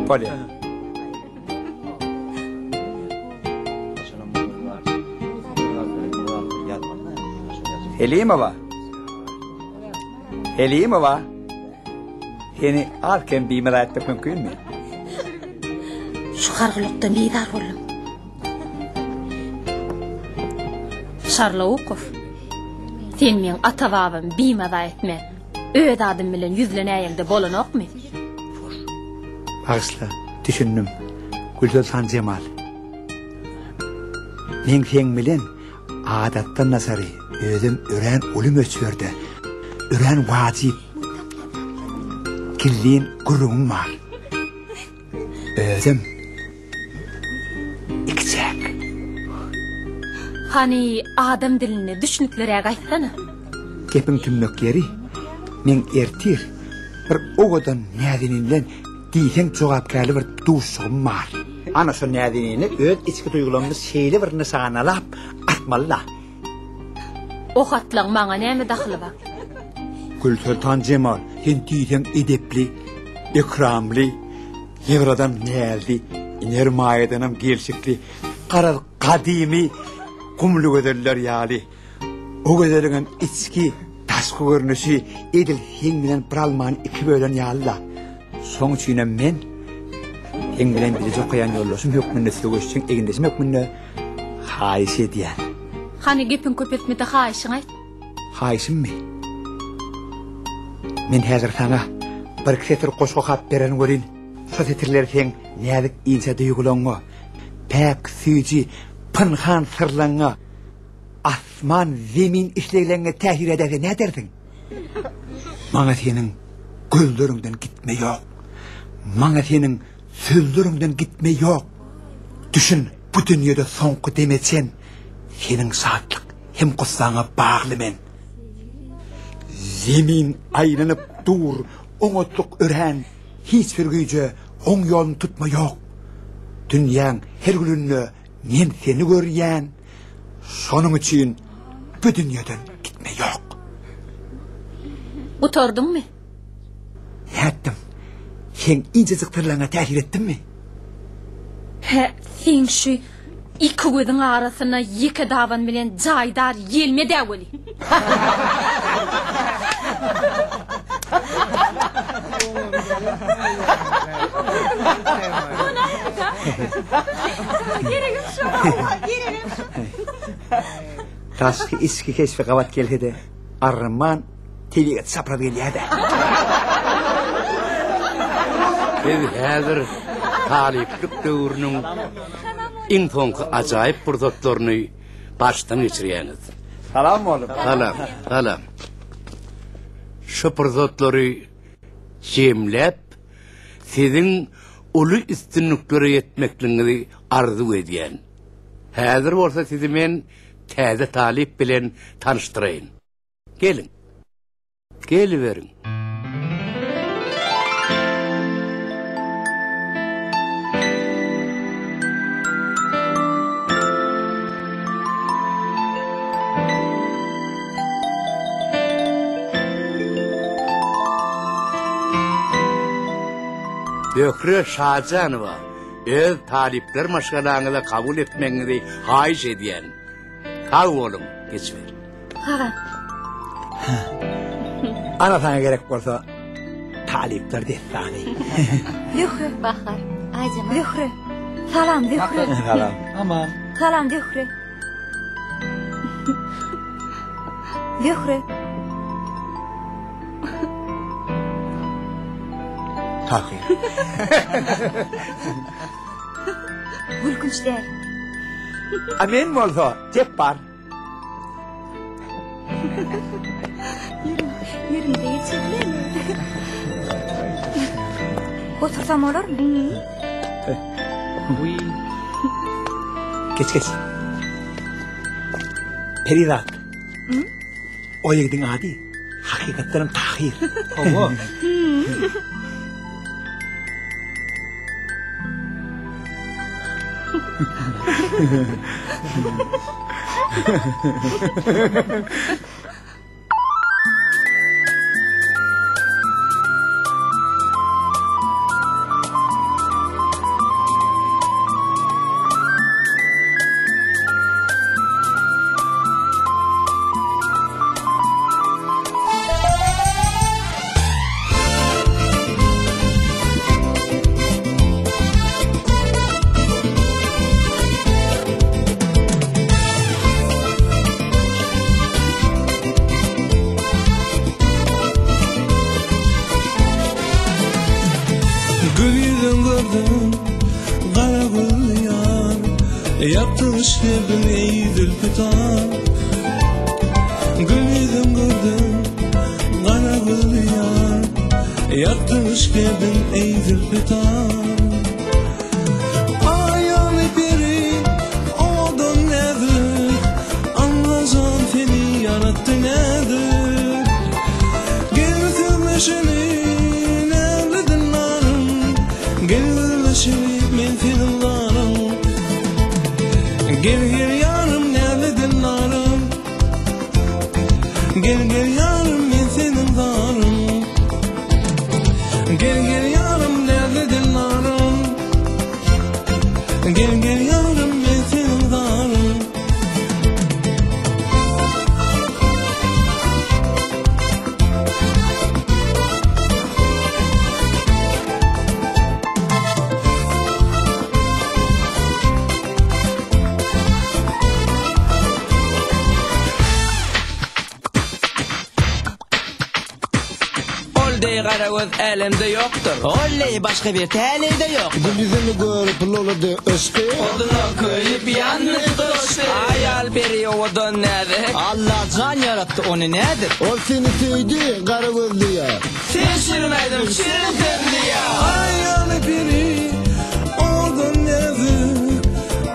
Bolýar. Selimowa. Selimowa. Seni az-kem bimaza etmek mümkinmi? Şu gargylykdan bizar boldum. Şarlawukow, sen meň ata-babamy bimaza etme, öz adym bilen ýüzlenäýeňde bolanokmy? Bagyşla, düşündim, Gülsoltan Jemal. Meň seň bilen adatdan daşary, özem örän uly möçberde, örän wajyp, gizlin gürrüňim bar. Özem ikiçäk. Hany adam dilinde düşnükliräk aýtsana. Gepiň tümmek ýeri, meň ertir bir owadan näzenin bilen diýseň jogapkärli bir duşuşygym bar. Ana şo näzenine öz içki duýgulamymy şeýle bir nyşanalap atmaly-da. O hatlaň maňa näme dahyly bar? Gülsoltan Jemal, sen diýseň edepli, ekramly, ýygradan näzli, iner maýadanam gelşikli, garaz gadymy gumly gözeller ýaly. O gözeliňem içki, daşky görnüşi edil seň bilen bir almany iki bölen ýaly-da. Şoň üçinem men seň bilen bile okaýan ýoldaşym hökmünde, söweşjeň egindeşim hökmünde haýyş edýän. Hany gepiň köpeltme-de haýyşyňy aýt. Haýyşymmy? Men häzir saňa birki setir goşgy okap bererin welin, şo setirler seň näzik inçe duýgulaňňa, päk süýji pynhan syrlaňňa, asman zemin islegleňňe täsir edäýse nädersiň? Maňa seniň gözleriňden gitme ýok. Maňa seniň sözleriňden gitme ýok. Düşün, bu dünýede soňky deme çen seniň şatlyk hem gussaňa bagly men. Zemin aýlanyp dur, oňatlyk örän, hiç bir güýje oň ýoluny tutma ýok. Dünýäň her gülünde men seni görýän, şonuň üçin bu dünýeden gitme ýok. Gutardyňmy? Nätdim? Seň inçejik syrlaryňa täsir etdimmi? Hä, seň şu iki gözüň arasyna ýeke daban bilen jaýdar ýelme-dä weli. Daşky içki keşbi gabat gelse-de, arman Tebigat çapraz gelýär-dä. Biz häzir talyplyk döwrüniň iň soňky ajaýyp pursatlaryny başdan geçirýäňiz. Salam oglum. Salam, salam. Şu pursatlary jemläp, siziň uly üstünliklere ýetmekligiňizi arzuw edýän. Häzir bolsa sizi men täze talyp bilen tanyşdyraýyn. Geliň. Geliberiň. Zöhre Şajanowa, öz talyplar maşgalaňyza kabul etmegiňizi haýyş edýän. Sag boluň, geçiber. Salam. Ana saňa gerek bolsa talyplar dessany. Zöhre. Bahar. Aýjemal. Zöhre. Salam Zöhre. Salam. Aman. Salam Zöhre. Zöhre. Tahyr. Gülkünç däl. A men bolsa Jepbar. Ýeriňize geçebilermi? Otursam bolarmy? Geç geç. Perizat. O ýigidiň ady hakykatdan hem Tahyr. Hawa. Ýakdyň yşk derdin eý zülpi tar Gül ýüzüň gördüm gara gözli ýar Ýakdyň yşk derdin eý zülpi tar Aýaly peri owadan näzik Allajan seni ýaratdy näzik Gel sözleşeli näzli dildarym Gel gürleşeli men seniň zarym Gel gel ýarym näzli dildarym Gel gel ýarym men seniň zarym Gel gel ýarym näzli dildarym Gel gel ýarym men seniň zarym. Ol deý gara göz älemde ýokdur. Ol deý başga bir täleý-de ýokdur. Gül ýüzüni görüp lowlady öçdi. Oduna köýüp ýandy tutaşdy. Aýal peri owadan näzik. Allajan ýaratdy ony nädip. Ol seni söýdi gara gözli ýar. Sen şirin aýdym şirin sözli ýar. Aýal peri owadan näzik.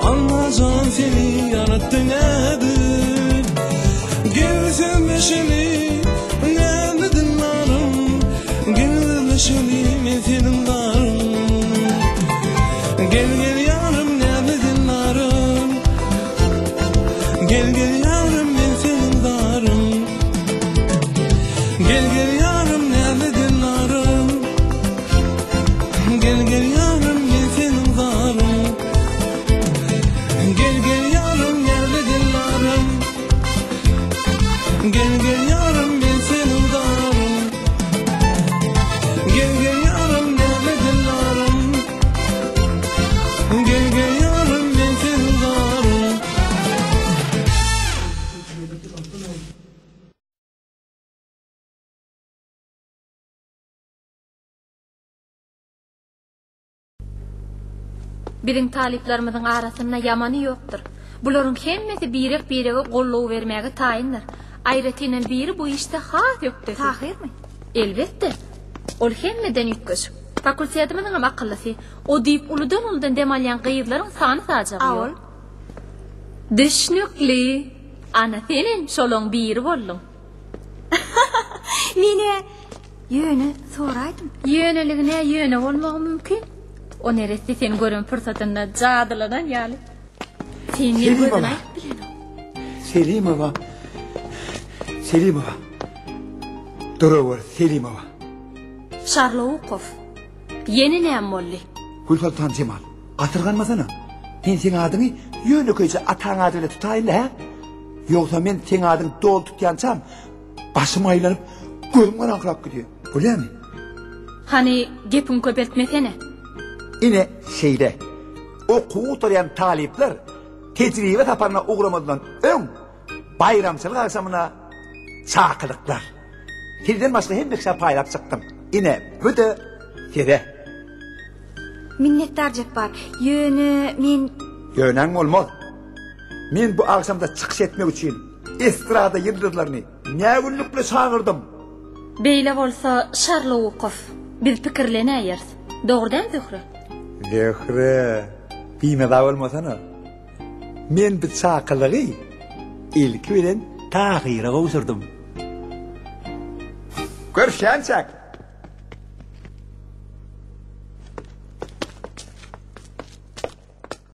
Allajan seni ýaratdy nädip. Gel sözleşeli näzli dildarym. Gel sözleşeli men seniň zarym. Gel gel ýarym näzli dildarym. Gel gel ýarym men seniň zarym. Gel gel ýarym näzli dildarym. Gel gel ýarym men seniň zarym. Gel gel ýarym näzli dildarym. Gel gel ýarym men seniň zarym. Gel gel ýarym näzli dildarym. Gel gel ýarym men seniň zarym. Biziň talyplarymyzyň arasynda ýamany ýokdur. Bularyň hemmesi birek-birege goldaw bermäge taýyndyr. Aýratynam biri bu işde has ökdesi. Tahyrmy? Elbetde. Ol hemmeden üýtgeşik. Fakultetimiziňem akyllysy. O diýip uludan-uludan dem alýan gyzlaryň sany-sajagy A ýok. ol? Düşnükli. Ana senem şolaň biri bolduň. Men-ä ýöne soraýdym. Ýöneligine ýöne bolmagy mümkin. O neresse seni gören pursatynda jadylanan ýaly. Senden gözüni Selimowa. aýryp bilenok. Selimowa. Selimowa. Durawur Selimowa. Şarlawukow. Ýene näme boldy? Gülsoltan Jemal, gatyrganmasana. Men seň adyňy ýönekeýje ataň ady bilen tutaýyn-la, hä? Ýogsa men seň adyňy doly tutýançam, başym aýlanyp, gözüm garaňkyrap gidýär. Bolýamy? Hany, gepiňi köpeltmesene. Ine, şeýle. Okuwy gutarýan talyplar tejribe saparyna ugramazdan öň baýramçylyk agşamyna çakylyklar. Sizden başga hemme kişä paýlap çykdym. Ine, bu-da size. Minnetdar Jepbar. Ýöne men... Ýöneň bolmaz. Men bu agşamda çykyş etmek üçin estrada ýyldyzlaryny nägünlükle çagyrdym. Beýle bolsa, Şarlawukow, biz pikirlenäýeris. Dogry däl, Zöhre? Zöhre, bimeza bolmasana. Men bu çakylygy ilki bilen Tahyra gowşurdym. Görüşýänçäk!